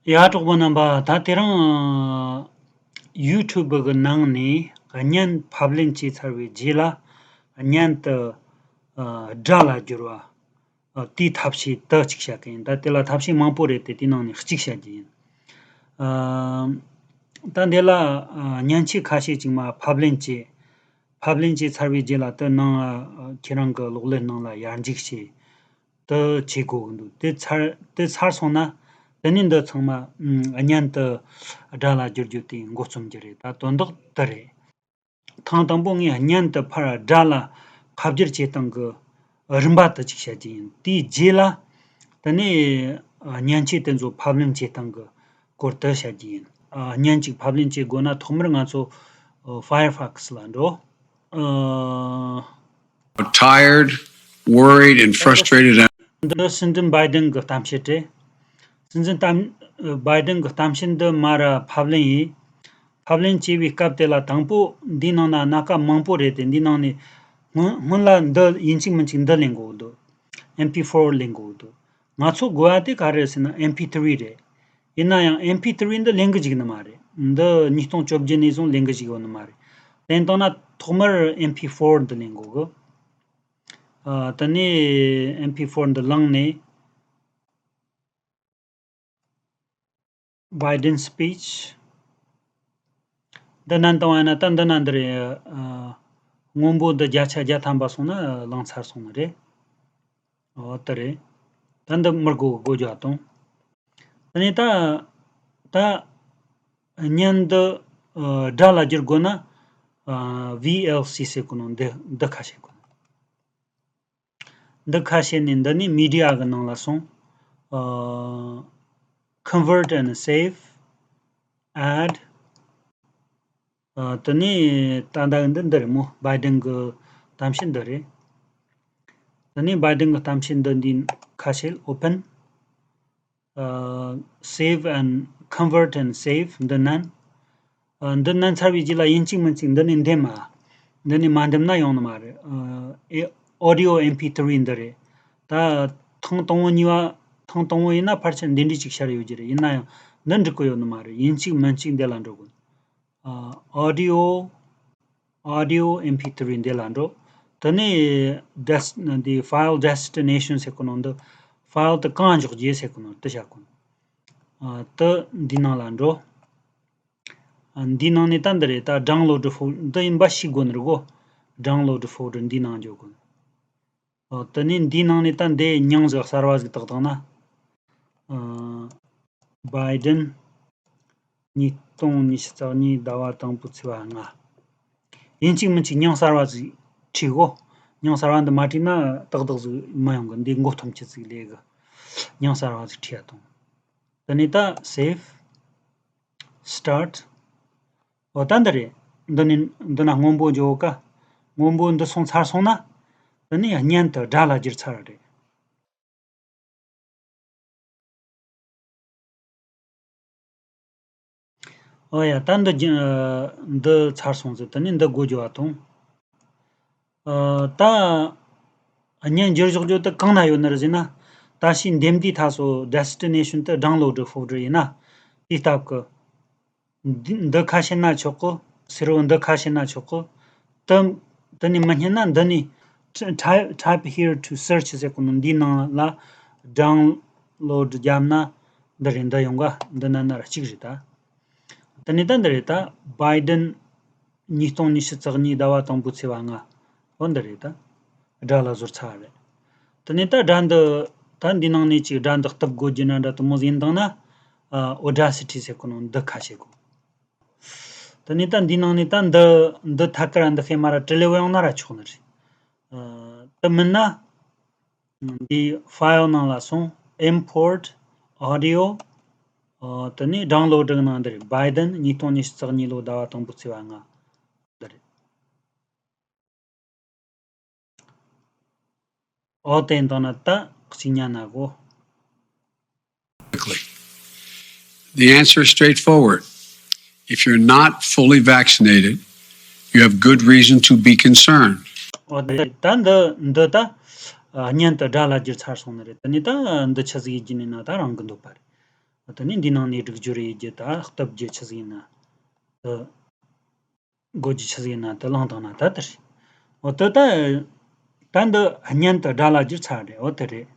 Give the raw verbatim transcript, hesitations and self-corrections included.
ཡ། གྲོགས་པོ་རྣམ་པ། ད་དེ་རིང་ཡུ་ཊུབ་གི་ནང་ནས་བརྙན་ཕབ་ལེན་བྱས་ཚར་བའི་རྗེས་ལ་བརྙན་དུ་ཨ་སྒྲ་ལ་བསྒྱུར་བ། ཨ་དེའི་ཐབས་ཤེས་དུ་གཅིག་བཤད་གི་ཡིན། ད་དེ་ལ་ཐབས་ཤེས་མང་པོ་རེད་དེ། དེའི་ནང་ནས་གཅིག་བཤད་རྒྱུ་ཡིན། ཨ་ད་འདི་ལ་ཨ་མཉེན་ཆས་ཁ་ཤས་ཅིག་མར་ཕབ་ལེན་བྱས། ཕབ་ལེན་བྱས་ཚར་བའི་རྗེས་ལ་དེ་ནང་ཨ་ཁྱེད་རང་གི་གློག་ཀླད་ནང་ལ་ཡར་འཇུག་བྱས། དུ་བྱེད་དགོས་ཀྱི་འདུག་དེ་ཚར་དེ་ཚར་སོང་ན་དེ་ནས་འདི་ཚང་མ་ཨམ་བརྙན་དུ་སྒྲ་ལ་བསྒྱུར་རྒྱུ་དེ་འགོ་རྩོམ་རྒྱུ་རེད། ད་དོན་དག་དེ་རེད། ཐེངས་དང་པོ་ངས་བརྙན་དུ་ཕར་སྒྲ་ལ་ཕབ་བསྒྱུར་བྱེད་སྟངས་ཀྱི་རིམ་པ་དེ་གཅིག་བཤད་རྒྱུ་ཡིན། དེའི་རྗེས་ལ་དེ་ནས་ཨ་མཉེན་ཆས་དེ་ཚོ་ཕབ་ལེན་བྱེད་སྟངས་ཀྱི་སྐོར་དུ་བཤད་རྒྱུ་ཡིན། ཨ་བརྙན་གཅིག་ཕབ་ལེན་བྱེད་དགོས་ན་ཐོག་མར་ང་ཚོ་ཨ་Firefox་ལ་འགྲོ། ཨ། Tired, worried, and frustrated. འདི་སྲིད་འཛིན་བྷའི་ཌེན་གྱི་གཏམ་བཤད་རེད། སྲིད་འཛིན་གཏམ་བྷའི་ཌེན་གྱི་གཏམ་བཤད་འདི་མར་ཕབ་ལེན་ཡིན། ཕབ་ལེན་བྱས་པའི་སྐབས་དེ་ལ་དང་པོ་འདིའི་ནང་ན་སྣ་ཁ་མང་པོ་རེད་དེ། འདིའི་ནང་ནས་སྔོན་སྔོན་ལ་འདི་ཡིན་གཅིག་མིན་གཅིག་འདི་ལེན་དགོས་འདུག་ཨེམ་ཕི་ཕོར་ལེན་དགོས་འདུག་ང་ཚོ་དགོས་པ་དེ་ག་རེ་རེད་ཟེར་ན་ཨེམ་ཕི་ཐི་རི་རེད། ཡིན་ན་ཡང་ཨེམ་ཕི་ཐི་རི་འདི་ལེན་གི་འཇུག་ནི་མ་རེད། འདི་ཉིས་སྟོང་བཅོ་བརྒྱད་ནས་བཟུང་ལེན་གི་འཇུག་ཡོད་ནི་མ་རེད། དེ་ལྟ་ན་ཐོག་མར་ཨེམ་ཕི་ཕོར་འདི་ལེན་དགོས་གི། ཨ་དེ་ནས་ཨེམ་ཕི་ཕོར་འདི་བླངས་ནས། Biden speech. འདི་ནན་བཏང་བ་ཡིན་ན་ད་འདི་ན་འདི་རེད། ཨ་སྔོན་པོ་འདི་བརྒྱ་ཆ་བརྒྱ་ཐམ་པ་སོང་ན་བླངས་ཚར་སོང་ནི་རེད། འོ་དེ་རེད། ད་འདི་མི་དགོས་དགོས་རྒྱུ་ཨ་དང་། དེ་ནས་ད་ད་བརྙན་འདི་ཨ་སྒྲ་ལ་བསྒྱུར་དགོས་ན་ཨ་ཝི་ཨེལ་སི་ཟེར་གོ་ནོ་འདི་འདི་ཁ་ཕྱེ་དགོས། འདི་ཁ་ཕྱེ་ནས་འདི་ནས་མི་ཌི་ཡ་གི་ནང་ལ་སོང་། ཨ་Convert and save, add. ཨ་དེ་ནས་ད་ལྟ་འདི་འདི་རེད་མོ། བྷའི་ཌེན་གི་གཏམ་བཤད་འདི་རེད། དེ་ནས་བྷའི་ཌེན་གི་གཏམ་བཤད་འདི་འདི་ཁ་ཕྱེ། Open. ཨ་Save and Convert and Save. འདི་ནན། ཨ་འདི་ནན་ཚར་བའི་རྗེས་ལ་ཡིན་གཅིག་མིན་གཅིག་འདི་ནས་འདེམས་ཨ། འདི་ནས་མ་འདེམས་ན་ཡོང་ནི་མ་རེད། ཨ་ཨེ་Audio ཨེམ་ཕི་ཐི་རི་འདི་རེད། ད་ཐེངས་དང་པོ་གཉིས་པ་ཐེངས་དང་པོ་ཡིན་ན་ཕལ་ཆེར་འདི་འདྲའི་ཅིག་ཤར་ཡོད་ཀྱི་རེད། ཡིན་ན་ཡང་འདི་འགྲིག་གི་ཡོད་ནི་མ་རེད། ཡིན་གཅིག་མིན་གཅིག་འདི་ལ་འགྲོ་དགོས། ཨ་Audio Audio ཨེམ་ཕི་ཐི་རི་འདི་ལ་འགྲོ། དེ་ནས་Des- འདི་File Destination ཟེར་གོ་ནོ་འདི། ཕའིལ་དེ་གང་འཇོག་རྒྱུ་ཟེར་གོ་ནོ་དེ་བྱ་དགོས། ཨ་དེ་འདི་ནང་ལ་འགྲོ། ཨ་འདི་ནང་ནས་ད་འདི་རེད། ད་Download Folder འདི་ཡིན་པ་ཤེས་དགོས་ནི་རེད་གོ། Download Folder འདི་ནང་འཇོག་དགོས། ཨ་དེ་ནས་འདི་ནང་ནས་ད་འདི་མྱིང་ཟིག་གསར་བ་ཟིག་བཏགས་བཏང་ན། ཨ་Biden ཉིས་སྟོང་ཉི་ཤུ་རྩ་གཉིས་ཟླ་བ་དང་པོའི་ཚེས་པ་ལྔ། ཡིན་གཅིག་མིན་གཅིག་མྱིང་གསར་བ་ཟིག་བྲིས་གོ། མྱིང་གསར་བ་འདི་མ་བྲིས་ན་ཏག་ཏག་ཟིག་མ་ཡོང་གི། འདི་མགོ་འཐོམ་ཆེ་ཟིག་ལས་གི། མྱིང་གསར་བ་ཟིག་བྲིས་ཡ་དང་། དེ་ནས་ད་Save, Start. འོ་ད་འདི་རེད། འདི་ནི་འདི་ན་སྔོན་པོ་འཇོག་ག། སྔོན་པོ་འདི་སོང་ཚར་སོང་ན། དེ་ནས་བརྙན་དུ་སྒྲ་ལ་བསྒྱུར་ཚར་རེད། ཨོ་ཡ། ད་འདི་རྒྱ- འདི་ཚར་སོང་ཟེར། དེ་ནས་འདི་སྒོ་རྒྱོབ་པ་དང་། ཨ་ད་བརྙན་བསྒྱུར་འཇོག་རྒྱུ་དེ་གང་ན་ཡོད་ནི་རེད་ཟེར་ན། ད་ཕྱིས་འདེམས་དུས་ད་སོ་Destination དེ་Download Folder ཡིན་ན། དེའི་སྟབས་ཀྱི། འདི་འདི་ཁ་ཕྱེ་ན་ཆོག་གི། ཟེར་བ་འདི་ཁ་ཕྱེ་ན་ཆོག་གི། དེ་དེ་ནས་མི་ཉན་ན་འདི་ནས Type- Type here to search ཟེར་གོ་ནོ་འདིའི་ནང་ལ་Download བརྒྱབ་ན་འདི་རེད། འདི་ཡོང་ག། འདི་ན་ན་ར་གཅིག་རེད་ད། དེ་ནས་ད་འདི་རེད་ད། Biden ཉིས་སྟོང་ཉི་ཤུ་རྩ་གཉིས་ཟླ་བ་དང་པོའི་ཚེས་པ་ལྔ། འོ་འདི་རེད་ད། སྒྲ་ལ་བཟོ་ཚར་རེད། དེ་ནས་ད་སྒྲ་འདི་ད་འདི་ནང་ནས་ཅིག་སྒྲ་འདི་གཏུབ་དགོས་རྒྱུ་ན་འདྲ་དུ་མོ་ཟིན་བཏང་ན། ཨ་Audacity ཟེར་གོ་ནོ་འདི་ཁ་ཕྱེ་དགོས། དེ་ནས་ད་འདི་ནང་ནས་ད་འདི་འདི་ཐད་ཀར་འདི་ཧེ་མ་ར་བྲི་ལེ་བ་ཡོང་ན་ར་ཆོག་ནི་རེད། ཨ་དེ་མིན་ན། འདི་File ནང་ལ་སོང་། Import Audio. ཨ་དེ་ནས་Download གི་ནང་འདི་རེད། Biden ཉིས་སྟོང་ཉི་ཤུ་རྩ་གཉིས་ལོ་ཟླ་བ་དང་པོ་ཚེས་པ་ལྔ། འདི་རེད། ཨོ་དེ་འདང་ན་ད་གཅིག་ཉན་ན་གོ། Quickly. The answer is straightforward. If you're not fully vaccinated, you have good reason to be concerned. ཨོ་དེ་ད་འདི་འདི་ད་ཨ་བརྙན་དུ་སྒྲ་ལ་བསྒྱུར་ཚར་སོང་ནི་རེད། དེ་ནས་ད་འདི་ཆི་ཟིག་ཡིན་གྱི་ནི་ན་ད་རང་གི་འདོད་པ་རེད། དེ་ནས་འདིའི་ནང་ནས་སྒྲིག་སྦྱོར་ཡེད་རྒྱུ་ད་གཏུབ་རྒྱུ་ཆི་ཟིག་ཡིན་ན། དེ་འགོད་རྒྱུ་ཆི་ཟིག་ཡིན་ན་དེ་བླངས་བཏང་ན་ད་དེ་རེད། འོ་དེ་ད། ད་འདི་བརྙན་དུ་སྒྲ་ལ་བསྒྱུར་ཚར་རེད། འོ་དེ་རེད།